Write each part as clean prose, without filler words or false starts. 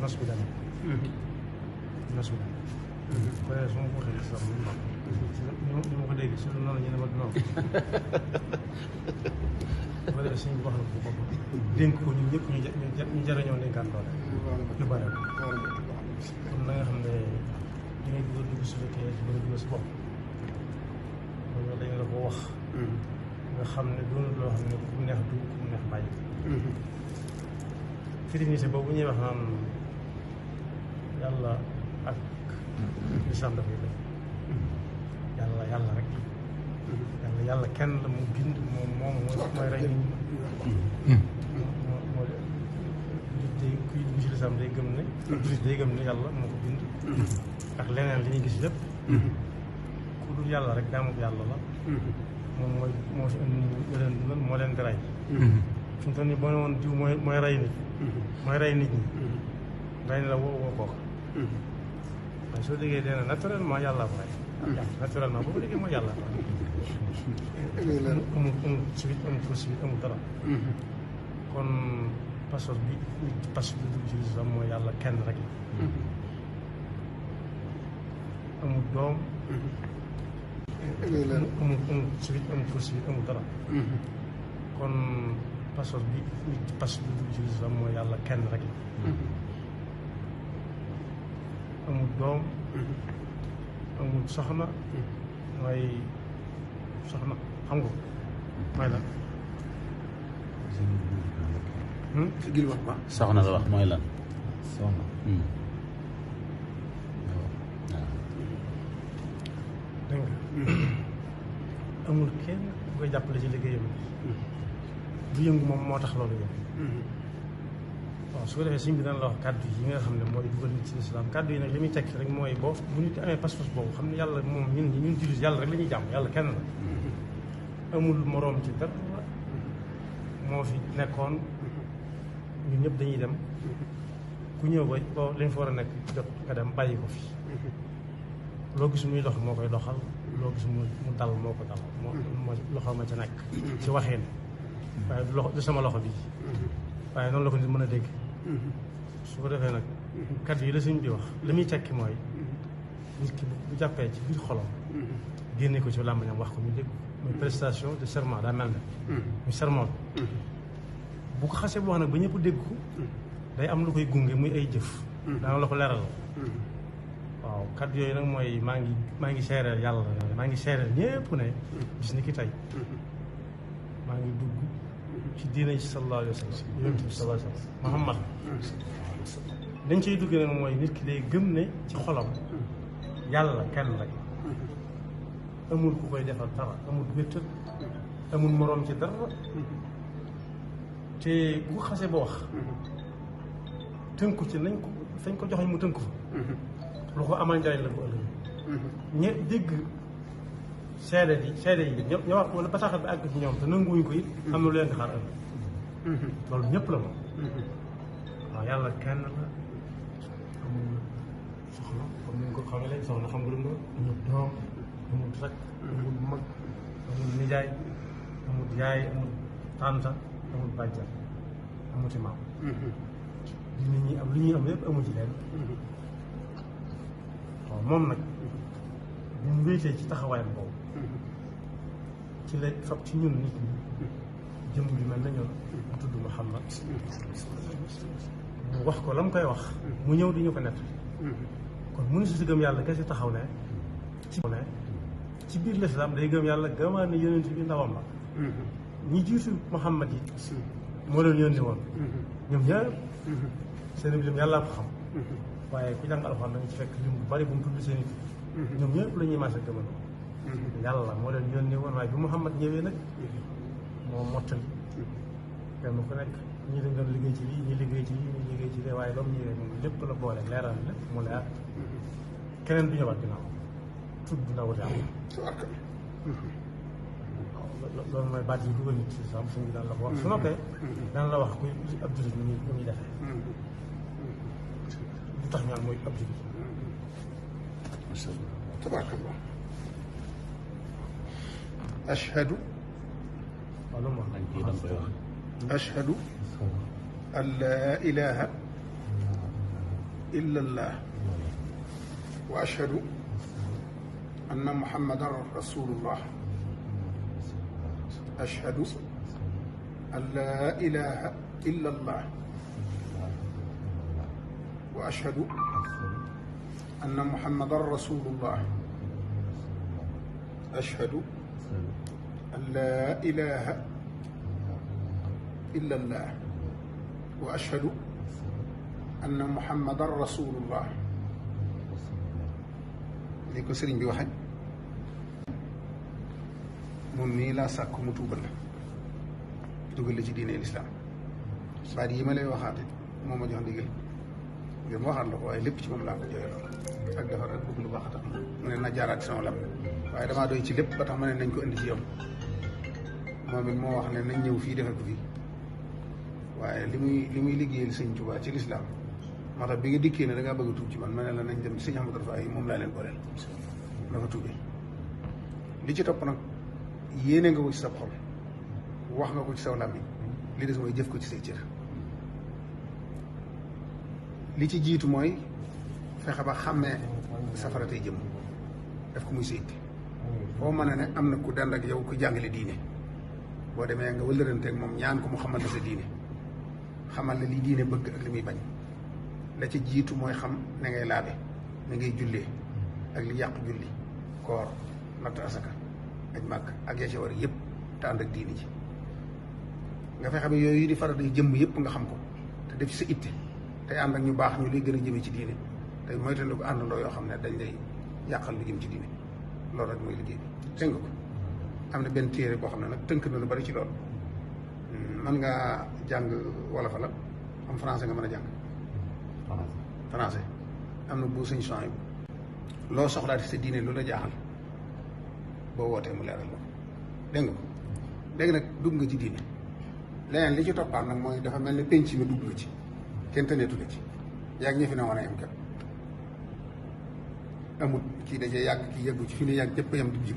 nas bi dana nas bi dana waaye su ma ko waxee sax mu baax ni ma ko dégg si noonu la ñu ne ma noonu ba defee suñu wax la ko bopp dénk ko ñun ñëpp ñu jariñoo dénkaan doole ñu bare kon na nga xam ne di ngay bëgg a dugg su fekkee bëgg a dugg si bopp loolu dañ la ko wax nga xam ne doonul loo xam ne ku mu neex dugg ku mu neex bàyyi trinité boobu ñuy wax naan yàlla ak lislaam dafay def yàlla rek yàlla kenn la mu bind moom mooy rey nit ñi moo day kuy dugg ci lislaam day gëm ne jullit day gëm ne yàlla moo ko bind ak leneen li ñuy gis lépp ku dul yàlla rek jaamu yàlla la moom moo si indi leen dundal moo leen di rey fi mu toll nii boo ne woon diw mooy rey nit mooy rey nit ñi rey ni la woo kooku waaye soo déggee dee na naturellement yàlla ko rey naturellement boo ko déggee mooy yàlla ko rey amul suite amul poursuite amul dara kon passeport bi dugg ci lislam mooy yàlla kenn rek amul doom amul suite amul poursuite amul dara kon passeport bi dugg ci lislam mooy yàlla kenn rek amul doom amul soxna mooy soxna xam nga mooy lan soxna la wax mooy lan soxna dégg nga amul kenn bu koy jàppale ci liggéeyam bu yëngu moom moo tax loolu yëngu waaw su ko defee suñ bi daan la wax kàddu yi nga xam ne mooy dugal nit ci lislaam kàddu yi nag li muy tekki rek mooy boo bu nit amee pas-pas boobu xam ne yàlla moom ñun jullit yàlla rek la ñuy jàmm yàlla kenn la amul moroom ci dara moo fi nekkoon ñun ñëpp dañuy dem ku ñëw ba boo lañ fa war a nekk jot nga dem bàyyi ko fi loo gis muy dox moo koy doxal loo gis mu dal moo ko dal moo loxo ma ca nekk ci waxeen waaye du sama loxo bii waaye noonu la ko nit mën a dégg su ko defee nag kàddu yi la suñ bi wax li muy tekki mooy nit ki bu jàppee ci biir xolam génne ko ci làmbañam wax ko ñu dégg muy prestation de serment daa mel ne muy serment bu ko xasee bu wax nag ba ñëpp dégg ko day am lu koy gunge muy ay jëf daana la ko leeral waaw kàddu yooyu nag mooy maa ngi seereel yàlla maa ngi seereel ñépp ne bis ni ki tey maa ngi dugg ci diine ci sallallahu alayhi wa sallam yonent bi sallallahu alayhi wa sallam Muhammad dañ ciy dugg nag mooy nit ki day gëm ne ci xolam yàlla kenn rek amul ku koy defal dara amul wéttal amul moroom ci dara te bu ko xasee ba wax tënku ci nañ ko fañ ko joxoñ mu tënku fa lu ko amal njariñ la ko ëllëg ñe dégg seede yi ña wax wala bataaxal bi àgg ci ñoom te nanguwuñ ko it am na lu leen di xaar ëllëg loolu ñëpp la moom waaw yàlla kenn la amul soxla comme ni nga ko xamee léegi soxna xam nga lu mu amul doom amul rak amul mag amul nijaay amul yaay amul tànta amul bàjjan amul ci maam li nit ñi am li ñuy am yëpp amu ci leen waaw moom nag bu mu wéetee ci taxawaayam boobu ci la fab ci ñun nit ñi jëm bi mel na ñoom mu tudd Muhammad mu wax ko la mu koy wax mu ñëw di ñu ko nett kon mënu si gëm yàlla kese taxaw ne ci biir lislaam day gëm yàlla gëmaa ne yonent bi ndawam la ñi jiitu Muhammad yi moo leen yónni woon ñoom ñëpp seen lim yàllaa ko xam waaye ku jàng alxuraan da nga ci fekk lim bu bari bu mu tudd seen i ñoom ñëpp la ñuy maase gëmandoo yàlla moo leen yónnee woon waaye bi Muhammad ñëwee nag moo mottali kenn ku nekk ñi dañ doon liggéey ci lii ñi liggéey ci lii ñi liggéey ci lii waaye ba mu ñëwee moom lépp la boole leeral lépp mu leer keneen du ñëwaat ginnaaw tudd ndaw yàlla loolu mooy baat yi dugal nit si sax suñu daan la ko wax su noppee daan la wax kuy ab jullit ni muy defee lu tax ñaan mooy ab jullit tabarakallah ashhadu ashhadu an laa ilaha illa allah wa ashhadu anna muhammadan rasulullah ashhadu an laa ilaha illa allah wa ashhadu anna muhammadan rasulullah ashhadu an laa ilaha illa allah wa ashhadu anna muhammadan rasulullah li ko sëriñ bi waxe moom mii laa sàkk mu tuubal la dugal la ci diine lislaam baat yi ma lay waxaate moo ma jox ndigal ngir ma waxaat la ko waaye lépp ci moom laa ko jooyaloo ak defar ak bëgg lu baax a tax mu ne na jaaraat ci sama lam waaye damaa doy ci lépp ba tax ma ne nañ ko indi ci yow moom it moo wax ne nañ ñëw fii defal ko fii waaye li muy liggéeyal sëñ Tuubaa ci lislaam moo tax bi nga dikkee ne da ngaa bëgg a tuub ci man ma ne la nañ dem sëñ Ahmadou Faye moom laa leen booleel dafa tuubee li ci topp nag yéene nga ko ci sa xol wax nga ko ci saw làmmiñ li des mooy jëf ko ci say cër li ci jiitu mooy fexe ba xàmmee safara tey jëm def ko muy sa itte foo mën a ne am na ku dend ak yow ku jàngale diine boo demee nga wëllëranteeg moom ñaan ko mu xamal la sa diine xamal la li diine bëgg ak li muy bañ la ci jiitu mooy xam ne ngay laabe ne ngay jullee ak li yàq julli koor natt asaka aj màgg ak ya ca war yëpp te ànd ak diine ji nga fexe ba yooyu di faral di jëmm yëpp nga xam ko te def ci sa itte tey ànd ak ñu baax ñu lay gën a jëmee ci diine tey moytandi ko àndandoo yoo xam ne dañ lay yàqal lu jëm ci diine loolu rek mooy liggéey bi tënk ko am na benn téere boo xam ne nag tënk na lu bari ci loolu mën ngaa jàng wolof la am français nga mën a jàng français am na bu sëñ son yi loo soxlaati sa diine lu la jaaxal boo wootee mu leeral la ko dégg nga ko léegi nag dugg nga ci diine leneen li ci toppaat nag mooy dafa mel ni penc mi dugg nga ci kenn tëneetu la ci yàgg ñi fi ne woon a yem képp amut kii dajee yàgg kii yëggu ci fi ne yàgg ñëpp a yem di jib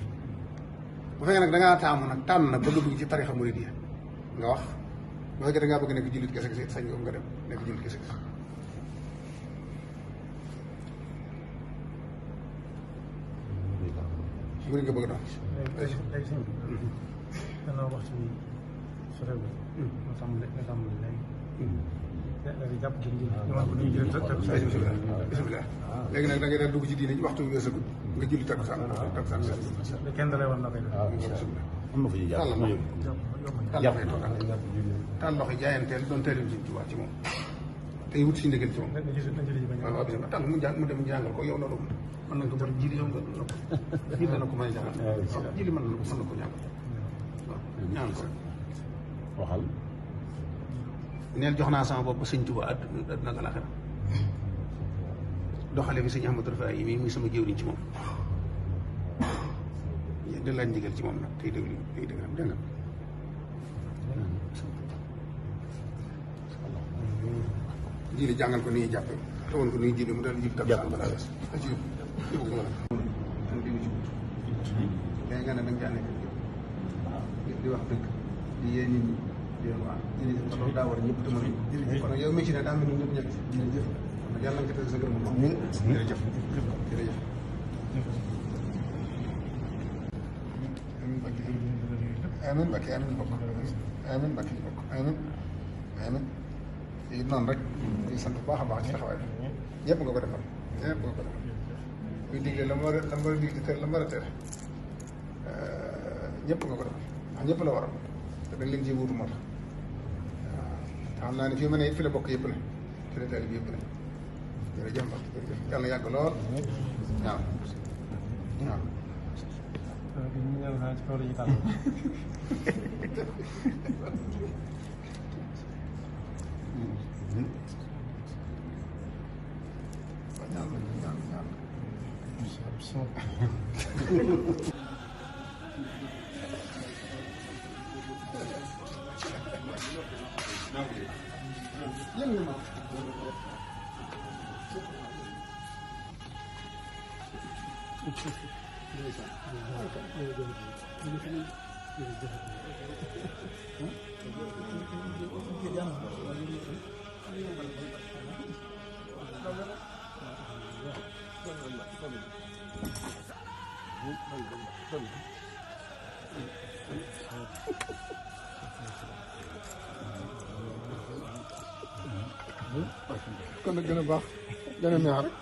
bu fekkee nag da ngaa taamu nag tànn nag bëgg a dugg ci tarixa muridiyya nga wax bu fekkee da ngaa bëgg nekk jullit kese kese sañ nga dem nekk jullit kese kese murid nga bëgg a doon léegi sëñ bi danaa waxtu bi sorewul nga tàmbali léegi léegi jàpp ci njëriñ ñëwaat ko nuyu jëlee bisimilah léegi nag da ngay daal dugg ci diine waxtu bi weesagut nga julli takkusaan kenn da lay wan na koy def am na fu ñuy jàpp taal loxo jaayanteel doon teelim ci Tuubaa ci moom tey wut si ndigal ci moom waaw bisimilah taal mu dem jàngal ko yow loolu mën nañ ko bëri jiili yow nga jiili dana ko mën a jàngal jiili mën na ko jàngal waaw ñaan ko waxal neel jox naa sama bopp sëñ Tuubaa àdduna ak àllaaxira doxale bi sëñ Ahmadou Faye yi mii muy sama jëwriñ ci moom da laaj ndigal ci moom nag tey déglu tey dégg nga jiili jàngal ko ni ñuy jàppe te woon ko ni ñuy jiili mu daal jiili takkusaan balaa wees a ci yóbbu ko léegi nga ne da nga caa nekk di wax dëgg di yee nit ñi di leen wax jërëjëf loolu daa war ñëpp te mën jërëjëf kon yow mi ci ne daa mel ni ñëpp ñekk jërëjëf kon yàlla nga tëdd sa gërëm moom jërëjëf jërëjëf amiin Mbacke amiin bokk amiin Mbacke ñu bokk amiin amiin fii noonu rek di sant bu baax a baax ci taxawaay bi ñëpp nga ko defal ñëpp nga ko defal kuy digle la mu war a digle tere la mu war a tere ñëpp nga ko defal ndax ñëpp la waral te dañ leen ciy wuutu moo tax waaw xam naa ne fii ma ne fi la bokk yëpp ne fi la taalib yëpp ne jërëjëf Mbacke jërëjëf yàlla yàgg lool waaw waaw ñu ñëw xanaa ci kaw la ñuy tàll. kon nag gën a baax gën a neex rek